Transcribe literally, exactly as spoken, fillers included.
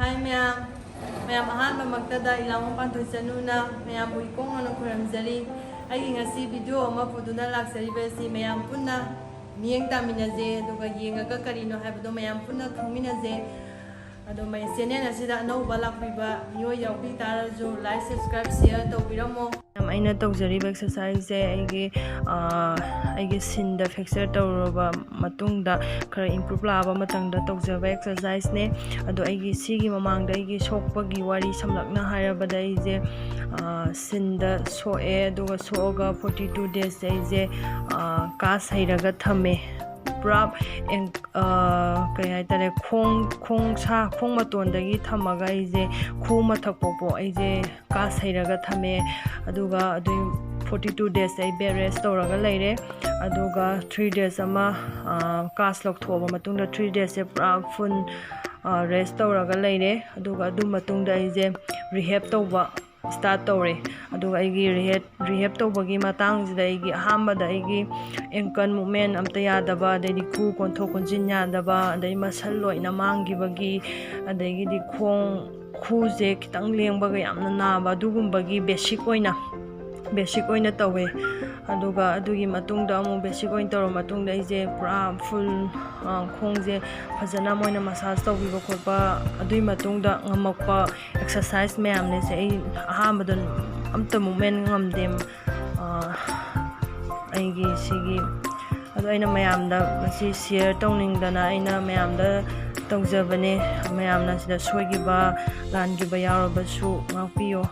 Hi ꯃꯌꯥꯝ, ꯃꯌꯥꯝ ꯑꯍꯥꯟꯕꯃꯛꯇꯗ ꯏꯂꯥꯡꯕꯝ ꯄꯥꯟꯊꯣꯏ ꯆꯅꯨꯅ ꯃꯌꯥꯝꯕꯨ ꯏꯀꯣꯡ ꯃꯥꯏꯅ ꯈꯨꯔꯨꯝꯖꯔꯤ꯫ ꯑꯩꯒꯤ ꯉꯁꯤ ꯚꯤꯗꯤꯑꯣ ꯑꯃ ꯄꯨꯗꯨꯅ ꯂꯥꯛꯆꯔꯤꯕ ꯑꯁꯤ ꯃꯌꯥꯝ ꯄꯨꯟꯅ ꯃꯤꯠꯌꯦꯡ ꯇꯥꯃꯤꯟꯅꯁꯦ, ꯑꯗꯨꯒ ꯌꯦꯡꯉꯒ ꯀꯔꯤꯅꯣ ꯍꯥꯏꯕꯗꯣ ꯃꯌꯥꯝ ꯄꯨꯟꯅ ꯈꯪꯃꯤꯟꯅꯁꯦ꯫ ꯑꯗꯣ ꯃꯩ ꯆꯦꯅꯦꯜ ꯑꯁꯤꯗ ꯑꯅꯧꯕ ꯂꯥꯛꯄꯤꯕ ꯃꯤꯑꯣꯏ ꯌꯥꯎꯕꯤ ꯇꯥꯔꯁꯨ like, subscribe, share ꯇꯧꯕꯤꯔꯝꯃꯣ꯫ ꯃꯌꯥꯝ, ꯑꯩꯅ ꯇꯧꯖꯔꯤꯕ exerciseꯁꯦ ꯑꯩꯒꯤ ꯑꯥ, ꯑꯩꯒꯤ ꯁꯤꯟꯗ fracture ꯇꯧꯔꯨꯔꯕ ꯃꯇꯨꯡꯗ ꯈꯔ improve ꯂꯥꯛꯑꯕ ꯃꯇꯝꯗ ꯇꯧꯖꯕ exerciseꯅꯦ꯫ ꯑꯗꯣ ꯑꯩꯒꯤ ꯁꯤꯒꯤ ꯃꯃꯥꯡꯗ ꯑꯩꯒꯤ ꯁꯣꯛꯄꯒꯤ ꯋꯥꯔꯤ ꯁꯝꯂꯞꯅ ꯍꯥꯏꯔꯕꯗ ꯑꯩꯁꯦ ꯑꯥ, ꯁꯤꯟꯗ ꯁꯣꯛꯑꯦ, ꯑꯗꯨꯒ ꯁꯣꯛꯑꯒ forty two days ꯑꯩꯁꯦ ꯑꯥ, cast ꯍꯩꯔꯒ ꯊꯝꯃꯦ꯫ ꯄꯨꯔꯥ ꯑꯦꯡ-, ꯑꯥ, ꯀꯩ ꯍꯥꯏꯇꯥꯔꯦ, ꯈꯣꯡ, ꯈꯣꯡ ꯁꯥ, ꯈꯣꯡ ꯃꯇꯣꯟꯗꯒꯤ ꯊꯝꯃꯒ ꯑꯩꯁꯦ ꯈꯨ ꯃꯊꯛ ꯐꯥꯎꯕ ꯑꯩꯁꯦ cast ꯍꯩꯔꯒ ꯊꯝꯃꯦ꯫ ꯑꯗꯨꯒ ꯑꯗꯨꯒꯤ forty two days ꯑꯩ bed rest ꯇꯧꯔꯒ ꯂꯩꯔꯦ꯫ ꯑꯗꯨꯒ three days ꯑꯃ, ꯑꯥ, cast ꯂꯧꯊꯣꯛꯑꯕ ꯃꯇꯨꯡꯗ three daysꯁꯦ ꯄꯨꯔꯥ full, ꯑꯥ, rest ꯇꯧꯔꯒ ꯂꯩꯔꯦ꯫ ꯑꯗꯨꯒ ꯑꯗꯨ ꯃꯇꯨꯡꯗ ꯑꯩꯁꯦ rehab ꯇꯧꯕ start ꯇꯧꯔꯦ꯫ ꯑꯗꯨꯒ ꯑꯩꯒꯤ rehab, rehab ꯇꯧꯕꯒꯤ ꯃꯇꯥꯡꯁꯤꯗ ꯑꯩꯒꯤ ꯑꯍꯥꯟꯕꯗ ꯑꯩꯒꯤ ankle movement ꯑꯝꯇ ꯌꯥꯗꯕ, ꯑꯗꯩꯗꯤ ꯈꯨ ꯀꯣꯟꯊꯣꯛ ꯀꯣꯟꯁꯤꯟ ꯌꯥꯗꯕ, ꯑꯗꯩ muscle ꯂꯣꯏꯅ ꯃꯥꯡꯈꯤꯕꯒꯤ, ꯑꯗꯒꯤꯗꯤ ꯈꯣꯡ, ꯈꯨꯁꯦ ꯈꯤꯇꯪ ꯂꯦꯡꯕꯒ ꯌꯥꯝꯅ ꯅꯥꯕ, ꯑꯗꯨꯒꯨꯝꯕꯒꯤ basic ꯑꯣꯏꯅ, basic ꯑꯣꯏꯅ ꯇꯧꯋꯦ꯫ ꯑꯗꯨꯒ ꯑꯗꯨꯒꯤ ꯃꯇꯨꯡꯗ ꯑꯃꯨꯛ basic ꯑꯣꯏꯅ ꯇꯧꯔ ꯃꯇꯨꯡꯗ ꯑꯩꯁꯦ ꯄꯨꯔꯥ full, ꯑ, ꯈꯣꯡꯁꯦ ꯐꯖꯅ ꯃꯣꯏꯅ massage ꯇꯧꯕꯤꯕ ꯈꯣꯠꯄ, ꯑꯗꯨꯒꯤ ꯃꯇꯨꯡꯗ ꯉꯝꯃꯛꯄ exercise ꯃꯌꯥꯝꯅꯦꯁꯦ꯫ ꯑꯩ ꯑꯍꯥꯟꯕꯗ ꯑꯝꯇ movement ꯉꯝꯗꯦ, ꯑ, ꯑꯩꯒꯤ ꯁꯤꯒꯤ꯫ ꯑꯗꯣ ꯑꯩꯅ ꯃꯌꯥꯝꯗ ꯃꯁꯤ share ꯇꯧꯅꯤꯡꯗꯅ ꯑꯩꯅ ꯃꯌꯥꯝꯗ ꯇꯧꯖꯕꯅꯦ꯫ ꯃꯌꯥꯝꯅ ꯁꯤꯗ ꯁꯣꯏꯈꯤꯕ, ꯂꯥꯟꯈꯤꯕ ꯌꯥꯎꯔꯕꯁꯨ ꯉꯥꯛꯄꯤꯌꯣ꯫